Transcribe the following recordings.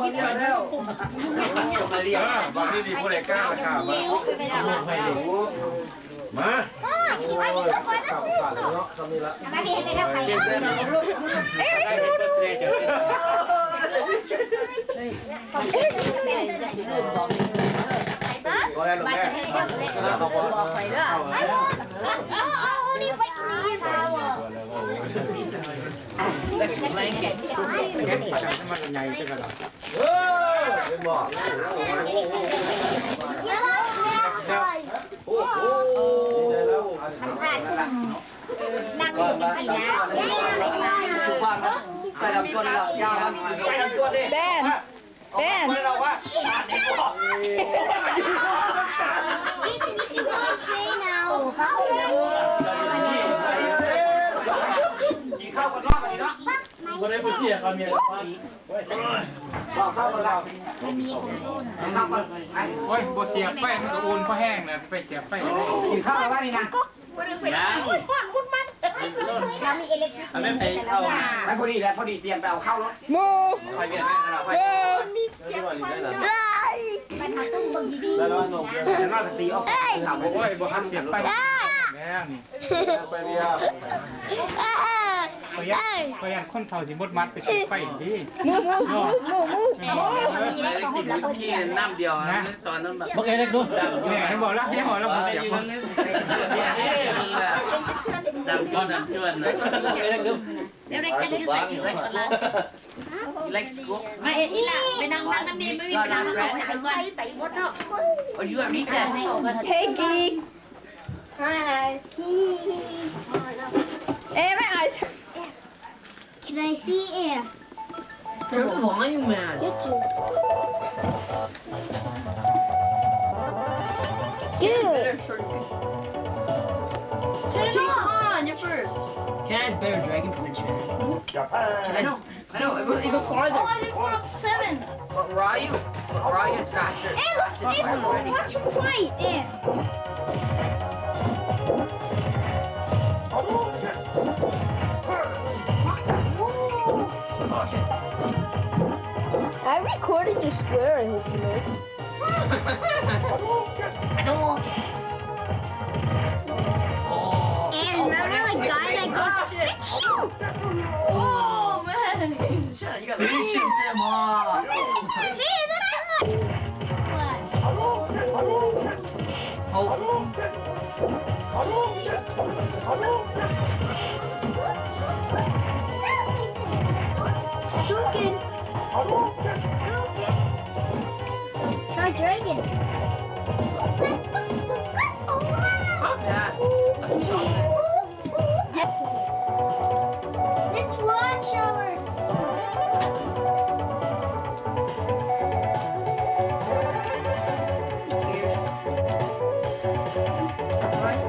ເອີ ບັດນີ້ດີ ຜູ້ໃດກ້າລະກ້າມາ ມາ ໂອ້ຍ ເຂົ້າຂາດເນາະ ສ່ຳນີ້ລະ ພໍແລ້ວລູກແມ່ ເອີ ເຫັນບໍ່ ໂອ້ໂຫ ດີໃຈແລ້ວ ນັ່ງຢູ່ຈັ່ງຊີ້ນະ ໃສ່ດຳຕົວນີ້ລະ ຢ່າມັນ ໃສ່ດຳຕົວນີ້ ແບນ ແບນ ເອົາມາ ເອົາມາ ກິນເຂົ້າກ່ອນເນາະ ບັດນີ້ເນາະ ບໍ່ໄດ້ບໍ່ເສຍເຂົາເມຍ ໂອ້ຍ ບໍ່ເສຍໄຟ ມັນກໍອຸ່ນພໍແຮງນະ ໄປເສຍໄຟ ກິນເຂົ້າແລ້ວວະນີ້ນະ ຍັງ ອັນນັ້ນໄປເຂົ້າ ໄປພໍດີແລ້ວ ພໍດີຕຽມໄປເອົາເຂົ້າເນາະ ໝູ່ ໄປວຽກນັ້ນລະ ໄປ ເອີ ມີສຽງໄຟ ໄປຫາຕຸ້ມເບິ່ງດີໆ ແລ້ວນອນລົງ ແລ້ວນອນສະຕິອອກ ໂອ້ຍ ບໍ່ທັນສຽງໄຟ ແລ້ວນີ້ ໄປວຽກ ຂ້ອຍຢ້ານ ຂ້ອຍຢ້ານຄົນເຖົ້າຊິໝົດມັດໄປເສຍໄຟນີ້ ໝູ່ ໝູ່ ໝູ່ ໝູ່ ກິນນ້ຳດຽວນະ ສອນນຳ ບັກເອເລັກດູ ແມ່ນບໍ່ລະ ຍັງບໍ່ລະ ບໍ່ເສຍ ດຳຈົນ ດຳຈົນນະ ເອເລັກດູ Derek, can you say you like salad? You like school? ມາເອ ອີ່ຫຼ້າ ໄປນັ່ງ ນັ່ງນຳນີ້ ບໍ່ມີເວລາ ນັ່ງນຳນີ້ກ່ອນ Oh, you at recess? Peggy. Hi. Hey, my eyes. Can I see air? Turn the volume, man. Get you. Dude. Turn it on, you're first. Ken has better Dragon Punch, man. Hmm? Ken has I know, it goes, it goes farther. Oh, I just put up seven. But Ryu, but Ryu is faster. Hey, look, faster than Ken already. Watch him fight. Yeah. Oh, shit. I recorded your swear, I hope you know. Hadouken! Oh, and remember the guy that gave Pikachu? Oh, man! Shut up, you got patience, Emma! Hey, that's not... What? Oh. Hadouken! Hadouken! Try dragon. Stop that. Let's watch our...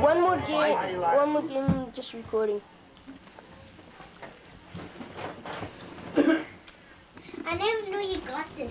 One more game, one more game, just recording. I never knew you got this.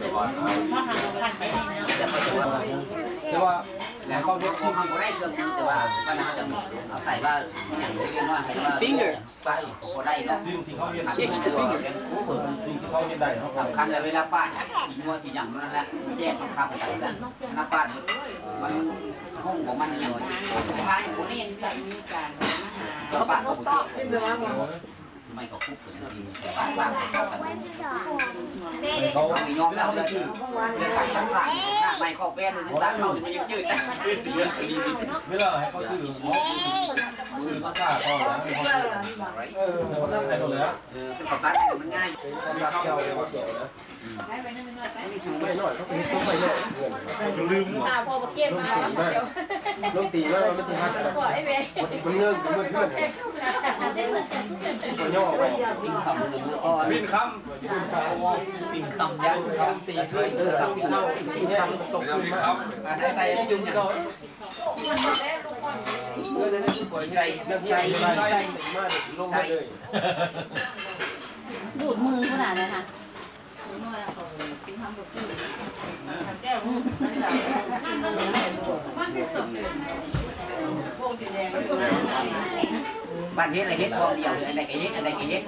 ແຕ່ວ່າ ແລ້ວເຮົາເຮັດ ເຮົາບໍ່ໄດ້ເຄື່ອງມື ແຕ່ວ່າມັນເຮົາຈະເອົາໃສ່ວ່າຫຍັງເລັກນ້ອຍ ໃຫ້ວ່າ finger ໄປກໍບໍ່ໄດ້ເນາະ ສິ່ງທີ່ເຮົາເຮັດ ເຮັດເປັນ finger ເປັນ finger ສິ່ງທີ່ເຮົາເຮັດໄດ້ ເຮົາກໍ ສຳຄັນແລ້ວ ເວລາປາດ ສີນົວສີຫຍັງນັ້ນແຫຼະ ແຍກມັນຄາບກັນແລ້ວ ອັນນັ້ນປາດ ມັນຫົງບໍ່ມັນອີ່ຫຍັງ ພາຍບໍ່ນີ້ ປາດກໍບໍ່ເຈັບ ໄມ້ເຂົາຄຸບກັນ ເຂົາ ເຂົາຍອມແລ້ວເລີຍ ເລື່ອງການຕັດຂາດ ໄມ້ເຂົາແປນ ຕັດເຂົານີ້ມັນຍັງຈືດນະ ເວລາໃຫ້ເຂົາຊື້ ເຮົາຊື້ ຊື້ພາສາເຂົານະ ເອີ ເຂົາຕັດໃຫ້ໂລດແລ້ວ ເອີ ເຂົາຕັດໃຫ້ມັນງ່າຍ ເຂົາຕັດເຈົ້າເຂົາເຈົ້ານະ ໄມ້ນ້ອຍ ເຂົາເຮັດຕົ້ນໄມ້ນ້ອຍ ລືມ ອ່າ ພໍບໍ່ເກັບມາ ລົງຕີມາ ມັນຊິຫັກ ມັນເງິ້ງ ມັນເຮືອນ ບໍ່ຍໍໄປ ປິ່ນຄຳ ປິ່ນຄຳ ຢ່າ ປິ່ນຄຳ ຕີຂຶ້ນ ເອີ ຕີເຊົາ ຕີແຮງ ມັນຕົກຂຶ້ນມາ ໃສ່ຈຸ່ມ ໃສ່ ໃສ່ ລົງໄປເລີຍ ດູດມືຂະໜາດນັ້ນນະ. ບາດເຮັດລະເຮັດບ່ອນດຽວ ອັນໃດກະເຮັດ ອັນໃດກະເຮັດ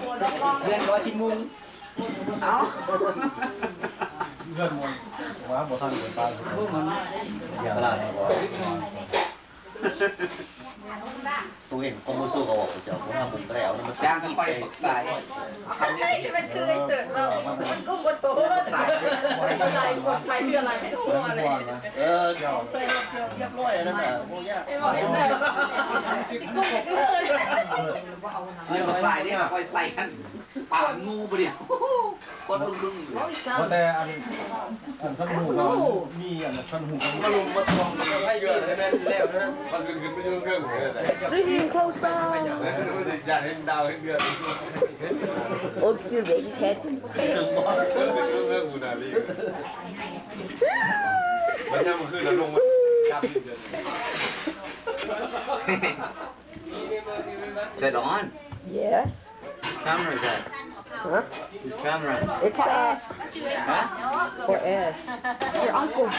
ເພື່ອນກໍວ່າຊິມຸງ ເອົ້າ ເພື່ອນມັນວ່າບໍ່ທັນໄປຕາຍ ເບິ່ງມັນ ຕະຫຼາດ ໂຕເອງຄວາມຮູ້ສຶກອອກ ເຈົ້າບໍ່ຫາມຸງກໍໄດ້ ເອົານຳມາ ຈ້າງກັນໄປປຶກສາ ມັນຄືໄອ້ເສີດເວົ້າ ມັນກຸ້ມບໍ່ໂທ ຫຼາຍຄົນໄປເທື່ອຫຼາຍຫົວເລີຍ ເອີ ເຈົ້າ ຮຽບຮ້ອຍອັນນັ້ນນະ ບໍ່ຍາກ ຊິກຸ້ມໄປຄືເຮີ້ຍ ເອີ ປຶກສາເດ້ ຄ່ອຍໃສ່ຫັ້ນ ປາກມັນງູບໍ່ເດ ຄົນລຸງໆ ວ່າແຕ່ອັນ ອັນຄັນຮູ້ວ່າມີອັນຄັນຮູ້ ມາລົມມາທວງໃຫ້ເດືອນໃຫ້ແມ່ນແລ້ວນະ ມັນຂຶ້ນຂຶ້ນໄປຢູ່ເທິງເດີ Streaming closer ຢາກເຫັນດາວເຫັນເດືອນ Old Steel Baby's head ມັນຍາມມື້ນະລົງມາຈັບດິນເດີ Is that on? Yes. Camera is that? Huh? This camera. It's us. Huh? Or us. Your uncle.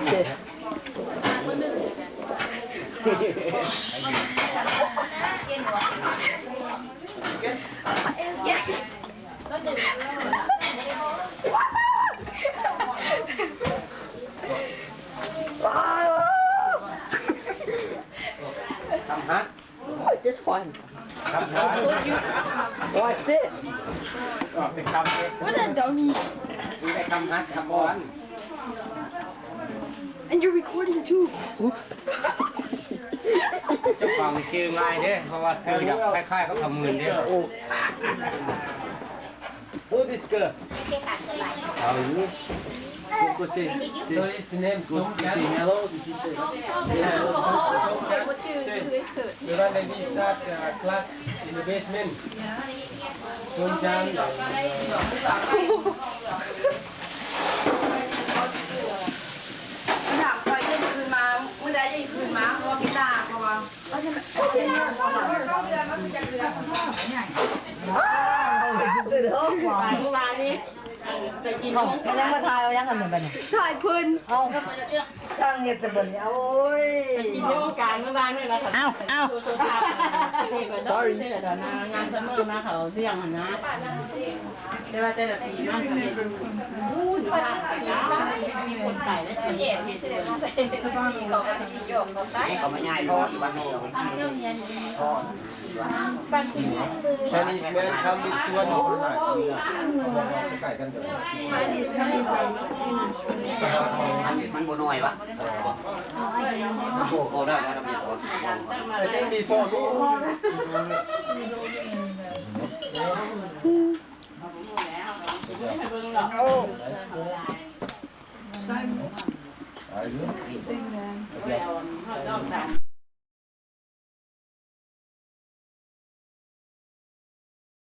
Sis. It's fine. Would you watch this? What a dummy. ໄດ້ຄຳຮັກຄຳອອນ And you're recording too. Oops. ເຈົ້າຂອງຊື່ງ່າຍເດ້ ເພາະວ່າຊື່ແບບຄ້າຍໆກັບຂະໝືນເດ້. Who this girl? How are you? Go, go say, say, so it's name go say hello. This is the, yeah. Songjan. Songjan. Songjan. The one that we start, uh, class in the basement. Songjan. ຖາມຂ້ອຍ ເພິ່ນຄືນມາ ມື້ໃດຈະຄືນມາ ເພາະວ່າເວລາ ເພາະວ່າ ມື້ວານນີ້ ອັນ ໄປກິນ ເອົ້າ ມັນຍັງມາຖ່າຍເອົາຫຍັງກັນແບບນີ້? ຖ່າຍເພິ່ນ ເອົ້າ ຊ່າງເຮັດແຕ່ບັດນີ້ ໂອ້ຍ ໄປກິນໂຮງການມື້ວານນີ້ລະ ເອົ້າ ເອົ້າ sorry ງານຊັມເມີມາເຂົາລ້ຽງຫັ້ນນະ ແຕ່ວ່າແຕ່ລະປີມັນ ໂອ້ຍ ມີຄົນໄປແລ້ວ ເຈັບ ເຂົາກໍໄປຢອກເຂົາໄປ ເຂົາມາຍ້າຍຢູ່ທີ່ບ້ານໂນນ Chinese man come with ສວນ ມັນບໍ່ນ້ອຍວະ ໂອ້ ໄດ້ ໄດ້ before ໂອ້